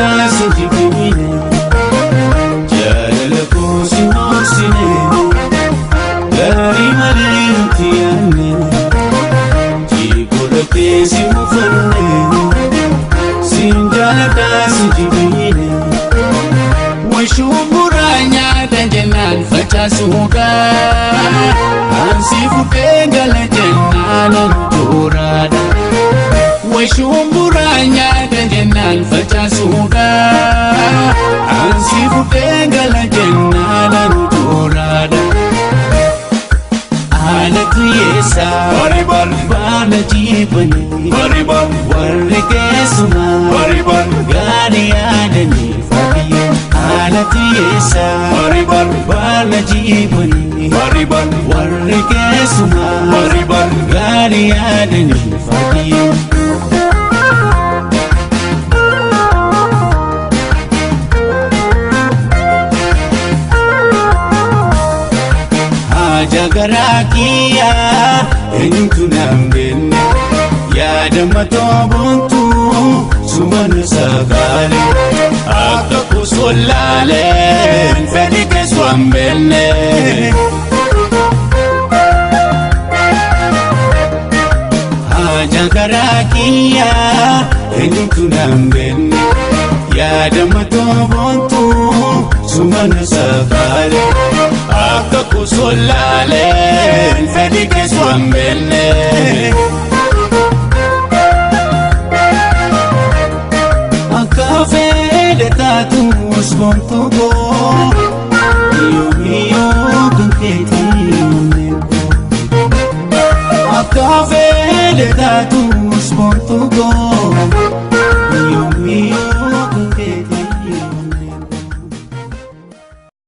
jaaladhaa si jibbine, jaalala koo si dhoksine, gaarii malee nuti yaadne, jibboota keessa mufanne, siin jaaladhaa si jibbine. Washumbura nyaata jennaan facaasuudha. Ansi fuudhee gala jennaan antuuraadha. Washumbura nyaata jennaan facaasuudha. Ansi fuudhee gala jennaan antuuraadha. Haala kiyyeessaa baala jiibanii warri keessumaa gaarii yaadanii fayyee. Haala kiyyeessaa baala jiibanii warri keessumaa gaarii yaadanii fayyee. Haja garaa kiyyaa eenyutu naan beenne, yaada matoo boontuu sumana sakaale, akka kusollaaleen fedhi keessumaan beenne. Haja garaa kiyyaa eenyutu naan beenne, yaada matoo boontuu sumana sakaale, akka kusollaaleen fedhi keessumaan beenne. Akka fedhe taatus boontuu koo, yoomiyyuu kan keetii onnee koo. Akka fedhe taatus boontuu koo,